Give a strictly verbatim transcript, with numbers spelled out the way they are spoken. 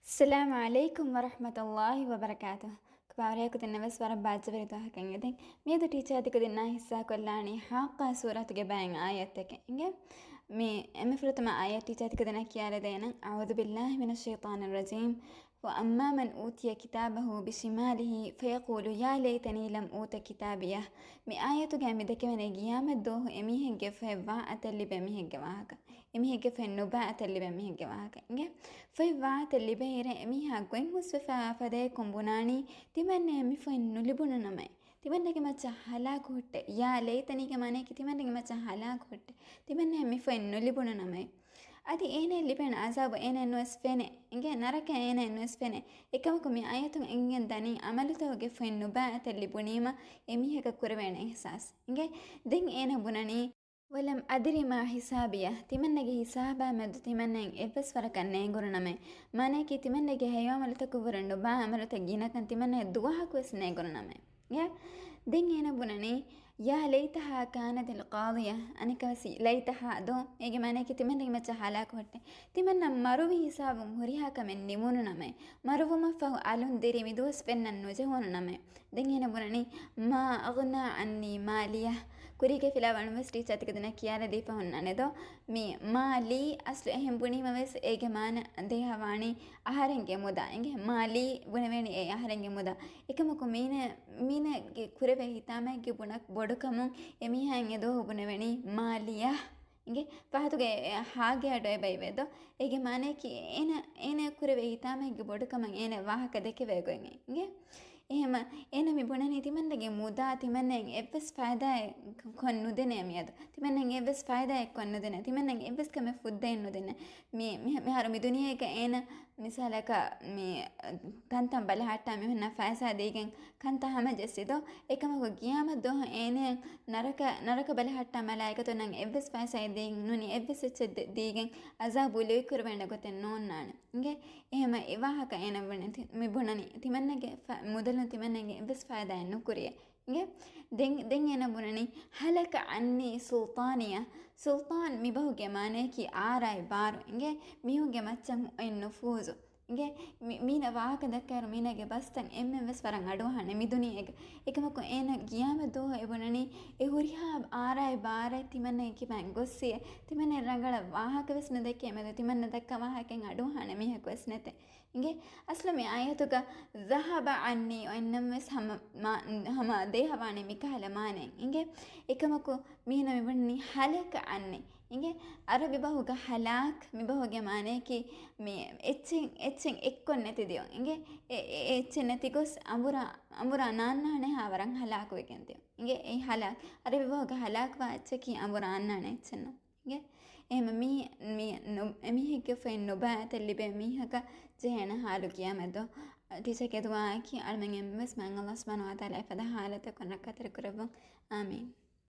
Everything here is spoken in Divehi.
އައްސަލާމު ޢަލައިކުމް ވަރަޙްމަތުﷲި ވަބަރަކާތުހު. ކޮބާވަރެއް ކުދިންނަށް ވެސް ވަރަށް ބާއްޖަވެރި ދުވަހަކަށް އެދެން. މިއަދު ޓީޗާ ތިކުދިންނާ ހިއްސާ ކޮށްލާނީ ޙާއްޤާ ސޫރަތުގެ ބައެއް އާޔަތްތަކެއް އިނގޭ. މި އެންމެ ފުރަތަމަ އާޔަތް ޓީޗާ ތިކުދިންނަށް ކިޔާލަދޭނަން. أعوذ بالله من الشيطان الرجيم. وأما من أوتي كتابه بشماله فيقول يا ليتني لم أوت كتابيه. މި އާޔަތުގައި މި ދެކެވެނީ ޤިޔާމަތް ދުވަހު އެމީހެއްގެ ފޮތް ވާ އަތަށް ލިބޭ މީހެއްގެ ވާހަކަ. އެމީހެއްގެ ފޮތް ނުބާ އަތަށް ލިބޭ މީހެއްގެ ވާހަކަ. އިނގޭ؟ ފޮތް ވާ އަތަށް ލިބޭއިރު އެމީހާ ގޮތް ހުސްވެފަ ފަދައަކުން ބުނާނީ، ތިމަންނައަށް މި ފޮތް ނުލިބުނު ނަމައޭ. ތިމަންނަގެ މައްޗަށް ހަލާކު ހުއްޓޭ. ޔާ ލައިތަނީގެ މާނައަކީ ތިމަންނަގެ މައްޗަށް ހަލާކު ހުއްޓޭ. ތިމަންނައަށް މި ފޮތް ނުލިބުނު ނަމައޭ. އަދި އޭނައަށް ލިބޭނެ އަޒާބު އޭނައަށް ނުވެސް ފެނޭ. އިނގޭ؟ ނަރަކަ އޭނައަށް ނުވެސް ފެނޭ. އެކަމަކު މި އާޔަތުން އެނގިގެން ދަނީ ޢަމަލުތަކުގެ ފޮތް ނުބާ އަތަށް ލިބުނީމަ އެމީހަކަށް ކުރެވޭނެ އިޙްސާސް. އިނގޭ؟ ދެން އޭނަ ބުނަނީ، ولم أدر ما حسابيه، ތިމަންނަގެ ހިސާބާ މެދު ތިމަންނައަށް އެއްވެސް ވަރަކަށް ނޭނގުނު ނަމައޭ. މާނައަކީ ތިމަންނަގެ ހެޔޮ ޢަމަލުތަކުގެ ކުރިން ނުބާ ޢަމަލުތައް ގިނަކަން ތިމަންނައަށް ދުވަހަކުވެސް ނޭނގުނު ނަމައޭ. އިނގޭ؟ ދެން އޭނަ ބުނަނީ، يا ليتها كانت القاضية، އަނެއްކާވެސް ليتها ދޯ؟ އޭގެ މާނައަކީ ތިމަންނަގެ މައްޗަށް ހަލާކު ހުއްޓޭ. ތިމަންނަ މަރުވި ހިސާބުން ހުރިހާ ކަމެއް ނިމުނު ނަމައޭ. މަރުވުމަށްފަހު އަލުން ދިރި މިދުވަސް ފެންނަން ނުޖެހުނު ނަމައޭ. ދެން އޭނަ ބުނަނީ، ما أغنى عني ماليه. ކުރީގެ ފިލާވަޅުން ވެސް ޓީޗާ ތިކުދިންނަށް ކިޔާލަދީފަ ހުންނާނެ ދޯ؟ މި މާލީ އަސްލު އެހެން ބުނީމަ ވެސް އޭގެ މާނަ ދޭހަވާނީ އަހަރެންގެ މުދާ. އިނގޭ؟ މާލީ ބުނެވޭނީ އެ އަހަރެންގެ މުދާ. އެކަމަކު މީނަ، މީނަގެ ކުރެވޭ ހިތާމައެއްގެ ބުނަ ބޮޑުކަމުން އެމީހާ އެދުވަހު ބުނެވެނީ މާލިޔާ. އިނގޭ؟ ފަހަތުގެ ހާގެ އަޑު އެބައިވޭ ދޯ؟ އޭގެ މާނައަކީ އޭނަ، އޭނަ ކުރެވޭ ހިތާމައެއްގެ ބޮޑުކަމަށް އޭނަ ވާހަކަ ދެކެވޭ ގޮތް. އިނގޭ؟ އެހެމަ އޭނަ މި ބުނަނީ ތިމަންނަގެ މުދާ ތިމަންނައަށް އެއްވެސް ފައިދާއެއް ކޮށް ނުދޭނެ މިއަދު. ތިމަންނައަށް އެއްވެސް ފައިދާއެއް ކޮށް ނުދޭނެ. ތިމަންނައަށް އެއްވެސް ކަމެއް ފުއްދައެއް ނުދޭނެ. މި، މި، މިހާރު މި ދުނިޔޭގަ އޭނަ މިސާލަކަށް މި ތަންތަން ބަލަހައްޓާ މީހުންނަށް ފައިސާ ދީގެން ކަންތައް ހަމަޖެއްސި ދޯ؟ އެކަމަކު ޤިޔާމަތް ދުވަހު އޭނައަށް ނަރަކަ، ނަރަކަ ބަލަހައްޓާ މަލާއިކަތުންނަށް އެއްވެސް ފައިސާއެއް ދީ، ނޫނީ އެއްވެސް އެއްޗެއް ދެ-، ދީގެން އަޒާބު ލުއިކުރެވޭނެ ގޮތެއް ނޯންނާނެ. އިނގޭ؟ އެހެމަ އެ ވާހަކަ އޭނަ ބުނެ ތި-، މި ބުނަނީ ތިމަންނަގެ ފަ-، މުދަލުން ތިމަންނަގެ އެއްވެސް ފައިދާއެއް ނުކުރިޔޭ. އިނގޭ؟ ދެން، ދެން އޭނަ ބުނަނީ، هلك عني سلطانيه. ސުލްޠާން މި ބަހުގެ މާނައަކީ އާރާއި ބާރު. އިނގޭ؟ މީހުންގެ މައްޗަށް އޮތް ނުފޫޒު. އިނގޭ؟ މި-، މީނަ ވާހަކަ ދައްކާއިރު މީނަގެ ބަސްތައް އެންމެން ވެސް ވަރަށް އަޑުއަހާނެ މި ދުނިޔޭގަ. އެކަމަކު އޭނަ ޤިޔާމަތް ދުވަހު އެބުނަނީ އެ ހުރިހާ އާރާއި ބާރެއް ތިމަންނަގެ ކިބައިން ގޮއްސިޔޭ. ތިމަންނަ ރަނގަޅަށް ވާހަކަ ވެސް ނުދެއްކޭ މެދު ތިމަންނަ ދައްކާ ވާހަކައިން އަޑުއަހާނެ މީހަކު ވެސް ނެތޭ. އިނގޭ؟ އަސްލު މި އާޔަތުގަ ذهب عني އޮތްނަމަވެސް ހަމަ މާ-، ހަމަ ދޭހަވާނީ މިކަހަލަ މާނައެއް. އިނގޭ؟ އެކަމަކު މީނަ މި ބުނަނީ هلك عني. އިނގޭ؟ އަރަބި ބަހުގަ ހަލާކް މި ބަހުގެ މާނައަކީ މި އެއްޗެއް، އެއްޗެއް އެއްކޮށް ނެތި ދިޔުން. އިނގޭ؟ އެ، އެ، އެ އެއްޗެއް ނެތި ގޮސް އަނބުރާ، އަނބުރާ ނާންނާނެހާ ވަރަށް ހަލާކުވެގެން ދިޔުން. އިނގޭ؟ އެ ހަލާކް. އަރަބި ބަހުގަ ހަލާކްވާ އެއްޗަކީ އަނބުރާ އަންނާނެ އެއްޗެއް ނޫން. އިނގޭ؟ އެހެމަ މީ، މީ ނު-، އެމީހެއްގެ ފޮތް ނުބާ އަތަށް ލިބޭ މީހަކަށް ޖެހޭނެ ހާލު ޤިޔާމަތް ދުވަހު. ޓީޗަރގެ ދުޢާއަކީ އަޅުމެން އެންމެންވެސް މާތް ﷲ ސުބްޙާނަހޫ ވަތަޢާލާ އެފަދަ ޙާލަތަކުން ރައްކާތެރި ކުރެއްވުން. އާމީން.